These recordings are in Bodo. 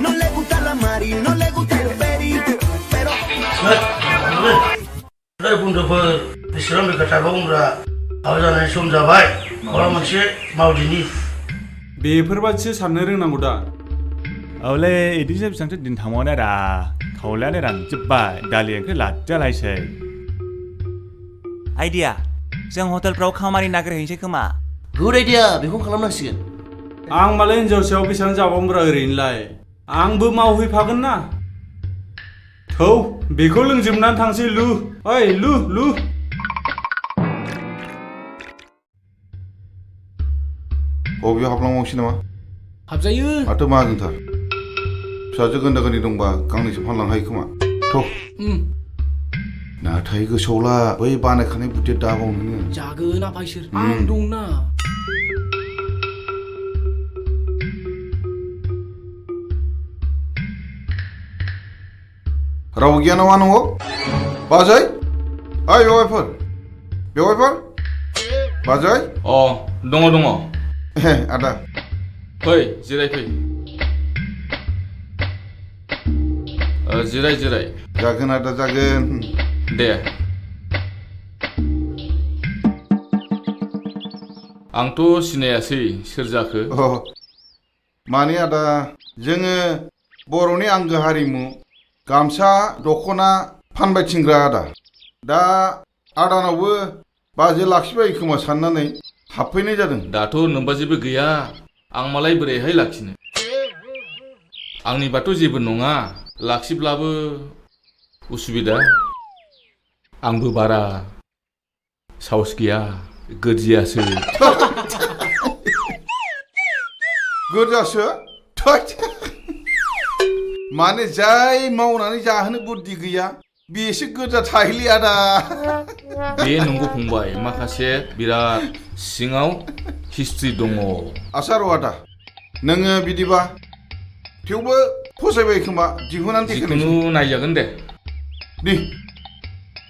No le gusta la mari, no le gusta el peri, pero Đây cũng được vừa thì sớm được cả trái bông ra ở giờ này xung ra vậy kalau masih mau jenis बेफोरबादिसो साननो रोंनांगौ दा औलै इदिसो बेसेबांथो दिन थांबावनो दा खावलायानो रानजोब्बाय दालि ओंख्रि लादजालायसै आइडिया जों हटेलफ्राव खामानि नागिरहैनोसै खोमा गुड आइडिया बेखौ खालामनांसिगोन आं मालाय हिनजावसायाव बेसेबां जाबावनोब्रा ओरैनोलाय आंबो मावहैफागोन ना थौ बेखौ लोंजोबनानै थांसै लु ओइ लु बबेयाव हाबलांबावसै नामा हाबजायो माथो माहाजोनथार फिसाजो गोनदा गोनदि दंबा गांनैसो फानलांनो हायो खोमा थ' नाथाय गोसोआवला बै बानायखानाय बुदिया दाबावनो जागोन आफायसोर आं दंना रावबो गैया नामा न'आव बाजै ओइ बेवाइफोर बाजै दङ आदा फै जिरायफै जिराय जागोन आदा जागोन दे आंथ' सिनायासै सोर जाखो माने आदा जोङो बर'नि आंगो हारिमु गामसा दख'ना फानबाय थिंग्रा आदा दा आदानावबो बाजै लाखिबाय खोमा साननानै हाबफैनाय जादों दाथ' नोंबा जेबो गैया आं मालाय बोरैहाय लाखिनो आंनिबाथ' जेबो नङा लाखिब्लाबो उसुबिदा आंबो बारा साहस गैया गोरजियासो गोरजासो माने जाय मावनानै जाहोनो बुद्धि गैया बेसो गोरजा थाहैलि आदा बे नंगौ फंबाय माखासे बिराद सिङाव हिस्ट्रि दङ आसा र' आदा नोङो बिदिबा थेवबो फसायबाय खोमा दिहुननानै जिखुनु नायजागोन दे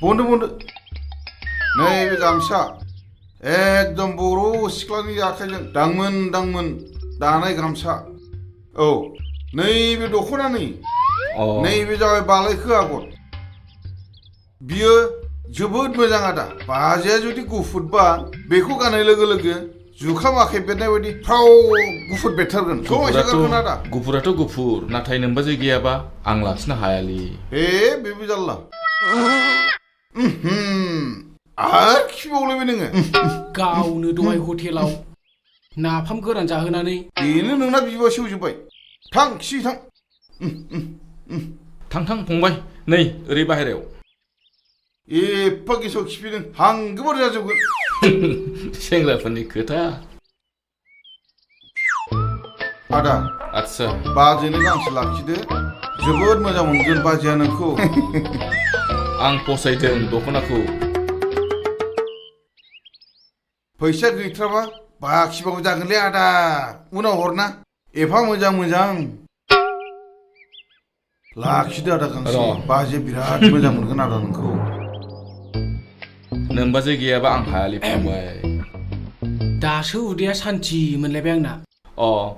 बन्दो नैबे गामसा एकदम बर' सिख्लानि आखाइजों दांमोन दानाय गामसा औ नैबे दख'ना नैबे जाबाय बालायखो आगर बियो जोबोद मोजां आदा बाजैया जुदि गुफुरबा बेखौ गाननाय लोगो लोगो जुखाम आखाइ बेरनाय बायदि फ्राव गुफुर बेरथारगोन आदा गुफुराथ' गुफुर नाथाय नोंबाजै गैयाबा आं लाखिनो हायालै बेबो जारला आरो खिबावलायबाय नोङो गावनो दहाय हटेलाव नाफाम गोरान जाहोनानै बेनो नोंना बिबा सेवजोब्बाय थां खि थां फंबाय नै ओरै बाहेरायाव एफा गेसाव खिफिदों हांगोबार जाजोबगोन सेंग्राफोरनि खोथा आदा आच्छा बाजैनो गांसे लाखिदो जोबोद मोजां मोनगोन बाजैया नोंखौ आं फसायदों दख'नाखौ फैसा गैथ्राबा बाखिबाबो जागोनलै आदा उनाव हरना एफा मोजां लाखिदो आदा गांसे बाजैया बिराद मोजां मोनगोन आदा नोंखौ नोंबाजै गैयाबा आं हायालै फंबाय दासो उदैया सान्थि मोनलायबाय आंना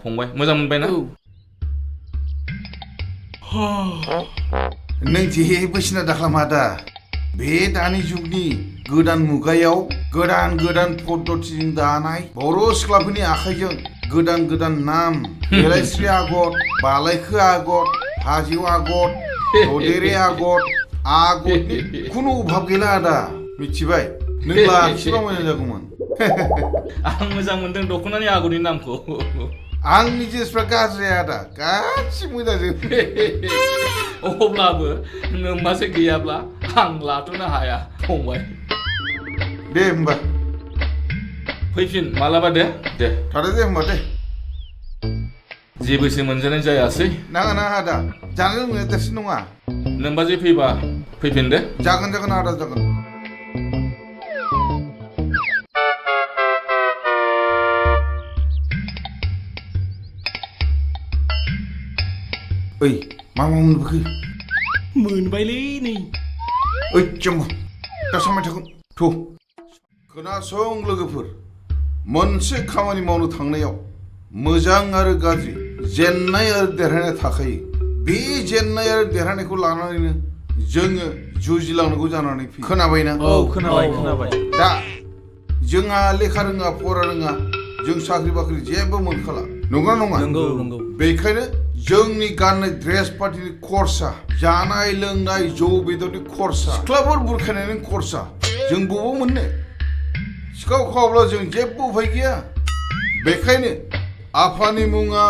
फंबाय मोजां मोनबाय ना नों जेबो सिन्था दाखालाम आदा बे दानि जुगनि गोदान मुगायाव गोदान पद्धतिजों दानाय बर' सिख्लाफोरनि आखाइजों गोदान नाम बेलायस्रि आगर बालायखो आगर हाजो आगर ददेरे आगरनि खुनु अभाब गैला आदा मिथिबाय नों लाखिबा मोजां जागौमोन आं मोजां मोनदों दख'नानि आगरनि नामखौ आंनि जिनिसफ्रा गाज्रि आदा गासिबो मोजांजोब अब्लाबो नोंबासो गैयाब्ला आं लाथ'नो हाया फंबाय दे होमबा फैफिन मालाबा दे थादो दे होमबा दे जेबोसो मोनजानाय जायासै नाङा आदा जानाय लोंनाया देरसिन नङा नोंबाजै फैबा फैफिन दे जागोन आदा जागोन ओइ मा मोनबोखो मोनबायलै नै ओइ जम्बु दा सामबाय थागोन थ' खोनासं लोगोफोर मोनसे खामानि मावनो थांनायाव मोजां आरो गाज्रि जेननाय आरो देरहानाय थाखायो बे जेननाय आरो देरहानायखौ लानानैनो जोङो जुजिलांनांगौ जानानै फैयो खोनाबायना औ खोनाबाय दा जोंहा लेखा रोङा फरा रोङा जों साख्रि बाख्रि जेबो मोनखाला नंगौना नङा नंगौ बेखायनो जोंनि गाननाय ड्रेस पार्टिनि खरसा जानाय लोंनाय जौ बेदरनि खरसा सिख्लाफोर बुरखायनायनि खरसा जों बबाव मोननो सिखाव खावाब्ला जों जेबो उफाय गैया बेखायनो आफानि मुङा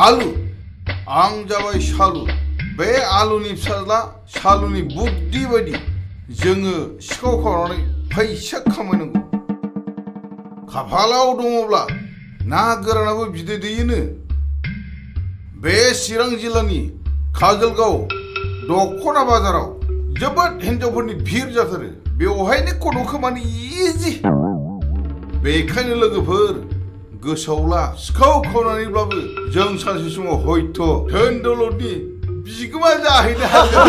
आलु आं जाबाय सालु बे आलुनि फिसाज्ला सालुनि बुद्धि बायदि जोङो सिखाव खावनानै फैसा खामायनांगौ खाफालाव दङब्ला ना गोरानाबो बिदै दैयोनो बे चिरां जिल्लानि काजलगाव दखना बाजाराव जोबोद हिनजावफोरनि भिर जाथारो बेवहायनो खद' खोमानो इजि बेखायनो लोगोफोर गोसोआव ला सिखाव खावनानैब्लाबो जों सानसे समाव हयथ' धोन दौलतनि बिगोमा जाहैनो हागोन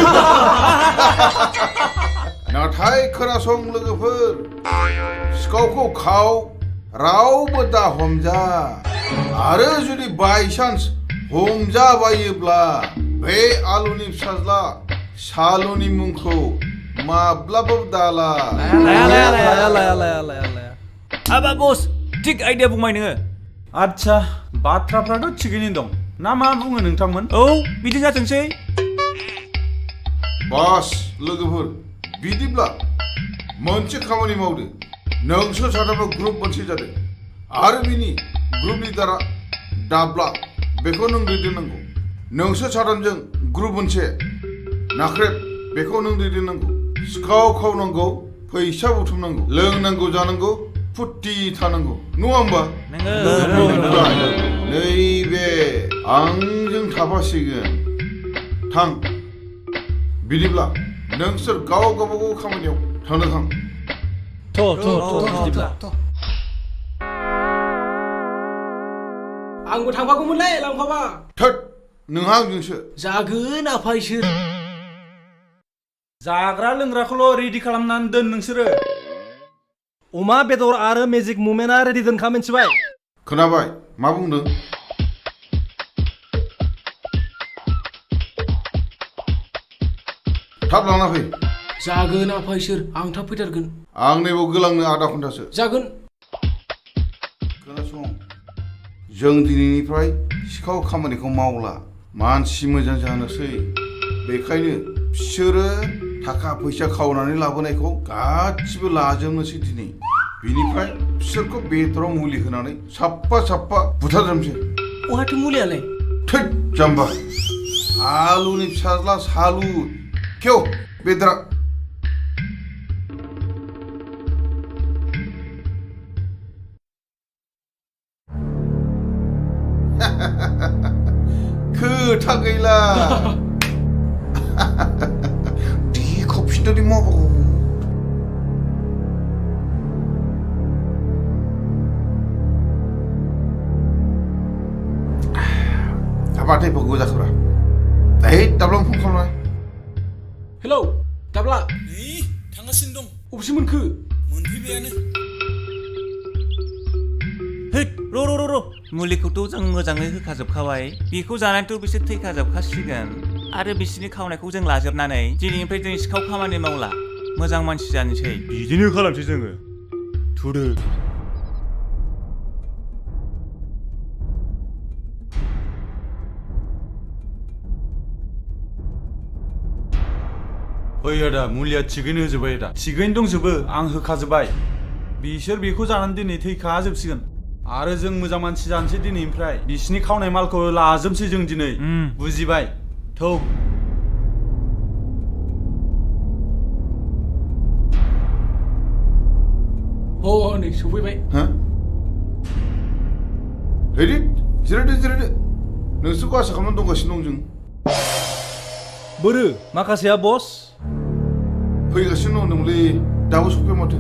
नाथाय खोनासं लोगोफोर सिखावखौ खाव रावबो दा हमजा आरो जुदि बायसान्स हमजाबायोब्ला बे आलुनि फिसाज्ला सालुनि मुंखौ माब्लाबाबो दाला हाबा बस थिग आइडिया बुंबाय नोङो आच्छा बाथ्राफ्राथ' थिगैनो दं ना मा बुङो नोंथांमोन औ बिदि जाथोंसै बास लोगोफोर बिदिब्ला मोनसे खामानि मावदो नोंसोर साथामा ग्रुप मोनसे जादों आरो बिनि ग्रुप लिडारा दाब्ला बेखौ नों दैदेननांगौ नोंसोर साथामजों ग्रुप मोनसे नाख्रेब बेखौ नों दैदेननांगौ सिखाव खावनांगौ फैसा बुथुमनांगौ लोंनांगौ जानांगौ फुर्ति थानांगौ नङा होमबा नैबे आंजों थाफासिगोन थां बिदिब्ला नोंसोर गाव गावबागाव खामानियाव थांनो थां आंबो थांफागौमोनलै लांफाबा थोद नोंहा आंजोंसो जागोन आफा इसोर जाग्रा लोंग्राखौल' रेडि खालामनानै दोन नोंसोरो अमा बेदर आरो मेजिक मुभमेन्टआ रेडि दोनखा मिथिबाय खोनाबाय मा बुंदों थाब लाना फै जागोन आफा इसोर आं थाब फैथारगोन आं नैबाव गोलांनो आधा घन्टासो जागोन खोनासं जों दिनैनिफ्राय सिखाव खामानिखौ मावला मानसि मोजां जानोसै बेखायनो बिसोरो थाखा फैसा खावनानै लाबोनायखौ गासिबो लाजोबनोसै दिनै बिनिफ्राय बिसोरखौ बेदराव मुलि होनानै साफा साफा बुथारजोबनोसै अहाथो मुलियालाय थैद जाम्बा आलुनि फिसाज्ला सालु खेव बेदरा खोथा गैला 디커피들이 먹어 아빠한테 보고 자꾸라 에이 따블랑 펑펑 हेलौ दाब्ला नै थांगासिनो दं अबेसो मोनखो मोनफैबायानो हैद र' मुलिखौथ' जों मोजाङै होखाजोबखाबाय बेखौ जानानैथ' बिसोर थैखाजोबखासिगोन आरो बिसोरनि खावनायखौ जों लाजोबनानै दिनैनिफ्राय जों सिखाव खामानि मावला मोजां मानसि जानोसै बिदिनो खालामसै जोङो थुदो ओइ आदा मुलिया थिगैनो होजोब्बाय दा थिगैनो दंजोबो आं होखाजोब्बाय बिसोर बेखौ जानानै दिनै थैखाजोबसिगोन आरो जों मोजां मानसि जानोसै दिनैनिफ्राय बिसिनि खावनाय मालखौ लाजोबसै जों दिनै बुजिबाय थौ नै सफैबाय हेरि जिरायदो नोंसोरखौ आसा खालामनानै दंगासिनो दं जों बोरो माखासेया बस फैगासिनो दंमोनलै दाबो सफैया माथो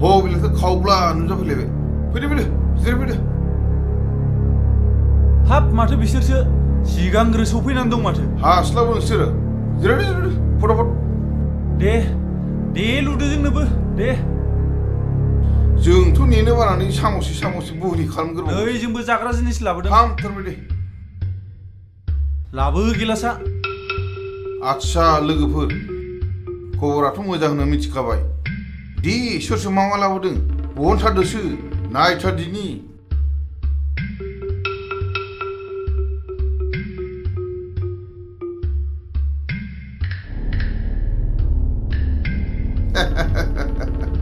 ह बिलाखौ खावब्ला नुजाफैलायबाय फैदो जिरायफैदो हाब माथो बिसोरसो सिगांग्रो सफैनानै दं माथो हास्लाबो नोंसोरो जिरायदो फटाफट दे लुदो जोंनोबो दे जोंथ' नेनो बानानै साम'से बुहरि खालामग्रोबाय नै जोंबो जाग्रा जिनिस लाबोदों थांथारबाय दे लाबो गिलासा आच्छा लोगोफोर खबराथ' मोजां होनना मिथिखाबाय दि सोरसो मा मा लाबोदों बहनथारदोसो नायथारदिनि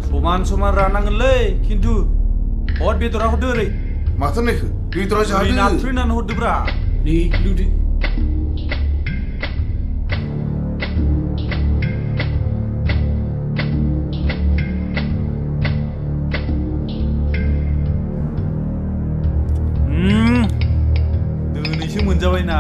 समान समान राननांगोनलै खिन्थु हद बेदरा हरदो ओरै माथो नायखो बेदरा जादो नाथ्रोयनानै हरदोब्रा दे लुदो दिनैसो मोनजाबायना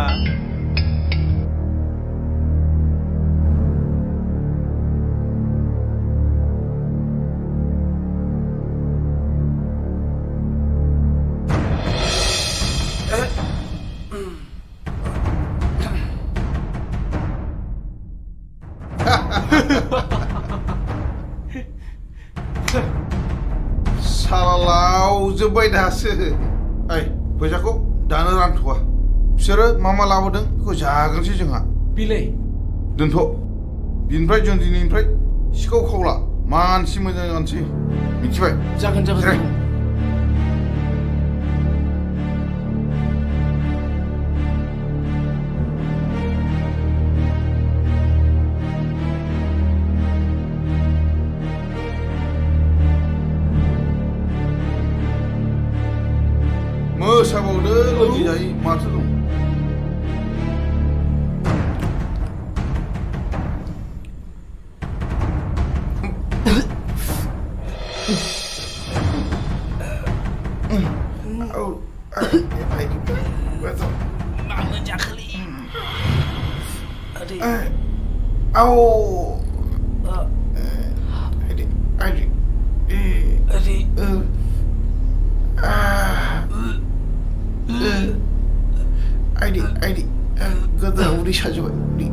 जोब्बाय दासो ओइ फैसाखौ दानो रानथ'वा बिसोरो मा मा लाबोदों बेखौ जाग्रोनोसै जोंहा बिलाय दोनथ' बिनिफ्राय जों दिनैनिफ्राय सिखाव खावला मानसि मोजां जानोसै मिथिबाय जागोन जागोन मोसाबावदो लोंजायै माथो दं 아이디 그다 우리 사줘 우리